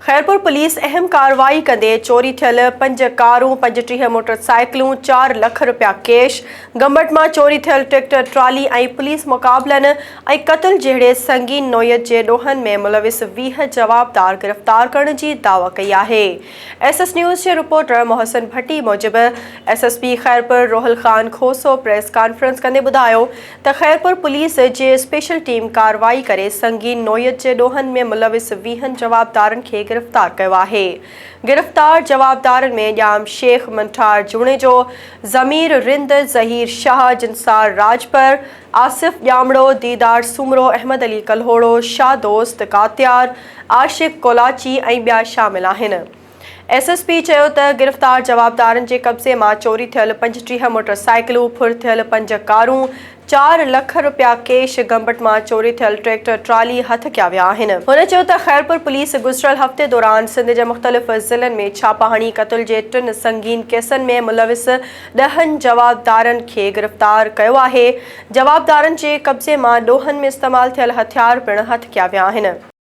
Khairpur police اهم ڪارروائي ڪندي چوري ٿيل پنج ڪارون، 35 موٽر سائيڪلون، چار لک رپيا ڪيش، گمبٽ مان چوري ٿيل ٽريڪٽر ٽرالي ۽ پوليس مقابلن ۽ قتل جهڙي سنگين نوعيت جي ڏوهن ۾ ملوث 20 جوابدار گرفتار ڪرڻ جي دعويٰ ڪئي آهي. ايس ايس نيوز جي رپورٽر محسن ڀٽي موجب S S P Khairpur Rohal Khan Khoso press conference ڪندي ٻڌايو ته خيرپور پوليس جي اسپيشل ٽيم ڪارروائي ڪري سنگين نوعيت جي ڏوهن ۾ ملوث ويهن جوابدارن کي گرفتار ڪيو آهي. گرفتار جوابدارن ۾ ڄام شيخ منٺار جوڻيجو، ضمير رند، ظهير شاهه، جنسار راڄپر، آصف ڄامڙو، ديدار سومرو، احمد علي ڪلهوڙو، شاهه دوست ڪاتيار، عاشق ڪولاچي ۽ ٻيا شامل آهن. ايس ايس پي چيو ته گرفتار جوابدارن جي قبضي مان چوري ٿيل 35 موٽر سائيڪلون، ڦر ٿيل پنج ڪارون، چار لک رپيا ڪيش، گمبٽ مان چوري ٿيل ٽريڪٽر ٽرالي هٿ ڪيا ويا آهن. هن چيو ته خيرپور پوليس گذريل هفتي دوران سنڌ جي مختلف ضلعن ۾ ڇاپا هڻي قتل جي ٽن سنگين ڪيسن ۾ ملوث ڏهن جوابدارن کي گرفتار ڪيو آهي، جوابدارن جي قبضي مان ڏوهن ۾ استعمال ٿيل هٿيار پڻ هٿ ڪيا ويا آهن.